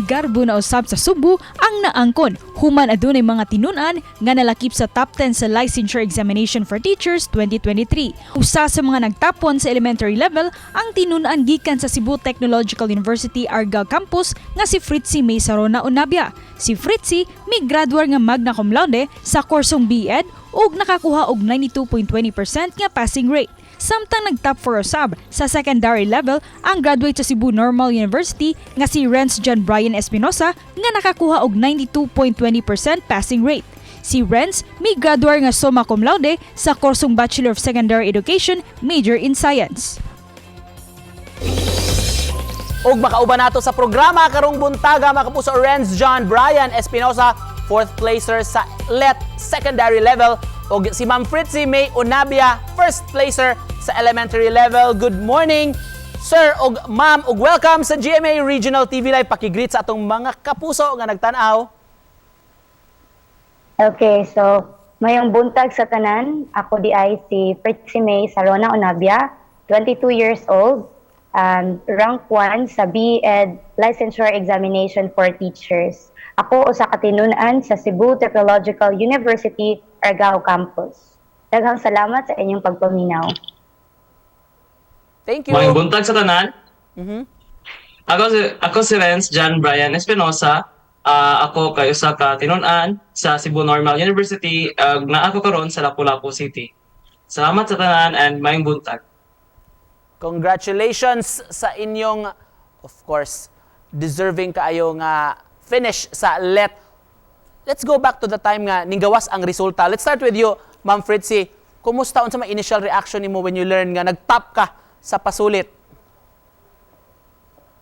Garbo na usab sa Sugbo ang naangkon human adunay mga tinun-an nga nalakip sa top 10 sa Licensure Examination for Teachers 2023. Usa sa mga nag-top 1 sa elementary level ang tinun-an gikan sa Cebu Technological University Argao Campus nga si Fritzy May Sarona Unabia. Si Fritzy may graduar nga magna cum laude sa kursong B.Ed ug nakakuha og 92.20% nga passing rate. Samtang nag-top 4 usab sa secondary level ang graduate sa Cebu Normal University nga si Renz John Brian Espinosa nga nakakuha og 92.20% passing rate. Si Renz may graduar nga summa cum laude sa kursong Bachelor of Secondary Education, major in Science. Ug makauban nato sa programa karong buntaga, mga kapuso, Renz John Brian Espinosa, fourth placer sa LET secondary level, ug si Ma'am Fritzy May Unabia, first placer sa elementary level. Good morning, sir ug ma'am, ug welcome sa GMA Regional TV Live. Paki-greet sa atong mga kapuso nga nagtan-aw. Okay, so mayong buntag sa tanan. Ako diay si Fritzy May Sarona Onabia, 22 years old, rank 1 sa B.Ed Licensure Examination for Teachers. Ako usa ka tinun-an sa Cebu Technological University Argao Campus. Daghang salamat sa inyong pagpaminaw. Thank you. Maayong buntag sa tanan. Ako si Renz John Brian Espinosa. Ako kay usa ka tinun-an sa Cebu Normal University ug naa ko karon sa Lapu-Lapu City. Salamat sa tanan and maayong buntag. Congratulations sa inyong, of course, deserving kaayo nga finish sa LET. Let's go back to the time nga ninggawas ang resulta. Let's start with you, Ma'am Fritzy. Kumusta, unsa may initial reaction nimo when you learn nga nag-top ka sa pasulit?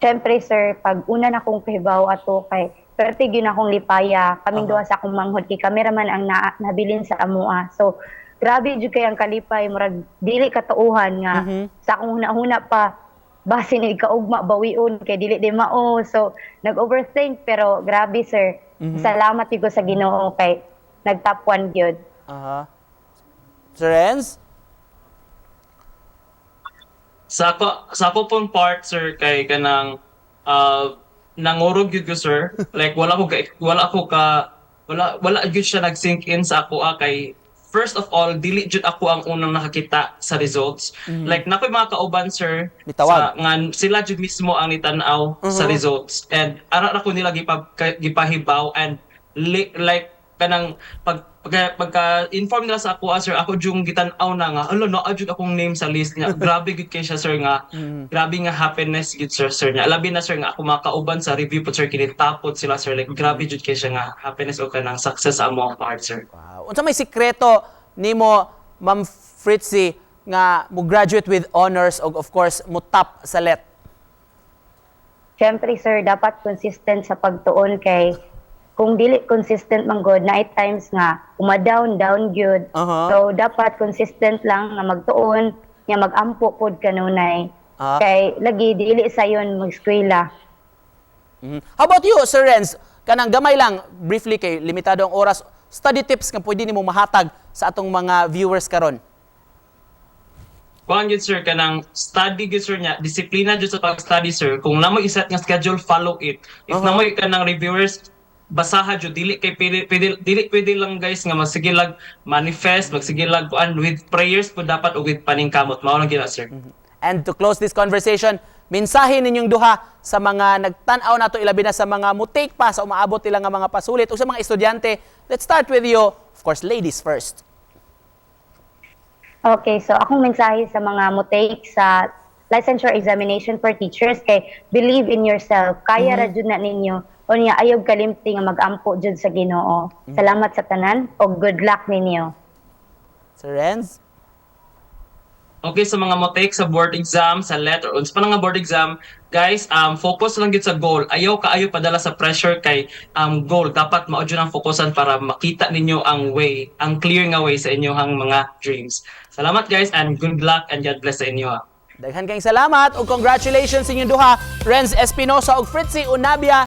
Siyempre, sir, pag una na kong kahibaw ato kay perti gyud akong lipaya. Kaming duha sa akong manghod kay kami raman ang nabilin sa amoa. So, grabe jud kay ang kalipay, murag dili katauhan nga sa akong huna-huna pa, basin ikaugma bawion kay dili di mao. So, nag-overthink, pero grabe, sir. Salamat ko sa Ginoo kay nag-top 1 gyud. Sir Renz? Sa ako pong part, sir, kay kanang nangurog gyud ko, sir. Like wala ko ka wala wala gyud siya nag-sink in sa ako, kay first of all, dili jud ako ang unang nakakita sa results. Like naa koy mga kauban, sir, Nitawag. sa nga sila jud mismo ang nitan-aw sa results and ara ra ko nila gipahibaw and like kanang pagka inform nila sa ako, sir, ako jung gitan-aw na nga hala, naa jud akong name sa list niya. Grabe gud kay siya, sir, nga grabe nga happiness gud, sir niya. Labi na, sir, nga ako mga kauban sa review po, sir, kinitapod sila, sir. Like grabe jud kay siya nga happiness o kanang success sa among part, sir. Wow. Unsa may sikreto nimo, Ma'am Fritzy, nga mo graduate with honors og of course mo top sa LET? Siyempre, sir, dapat consistent sa pagtuon kay kung dili consistent man gud, naay times nga uma-down down gyud. So dapat consistent lang nga magtuon nga magampo pod kanunay. Kay lagi dili sayon mag-eskwela. How about you, Sir Renz? Kanang gamay lang, briefly kay limitado ang oras, study tips nga pwede nimo mahatag sa atong mga viewers karon. Kuan gyud, sir, kanang study gyud, sir, niya disiplina gyud sa pag-study, sir. Kung naa moy i-set nga schedule, follow it. If naa moy kanang reviewers, basaha jud. Dili kay pwede, dili pwede lang, guys, nga magsige lag manifest, magsige lag kuan. With prayers po dapat ug with paningkamot. Mao lang gyud na, sir. And to close this conversation, mensahe ninyong duha sa mga nagtan-aw nato, ilabi na sa mga mo-take pa sa umaabot nila nga mga pasulit o sa mga estudyante. Let's start with you, of course, ladies first. Okay, so akong mensahe sa mga mo-take sa Licensure Examination for Teachers kay believe in yourself. Kaya ra jud na ninyo. Unya ayaw kalimti nga mag-ampo jud sa Ginoo. Salamat sa tanan og good luck ninyo. Sir Renz? Okay, sa mga mo-take sa board exam, sa LET, or unsa pa nga board exam, guys, focus lang gyud sa goal. Ayaw kaayo padala sa pressure kay goal dapat mao jud ang focusan para makita ninyo ang way, ang clear nga way sa inyong mga dreams. Salamat, guys, and good luck and God bless sa inyo, ha. Daghan kayong salamat ug congratulations sa inyong duha, Renz Espinosa ug Fritzy Unabia.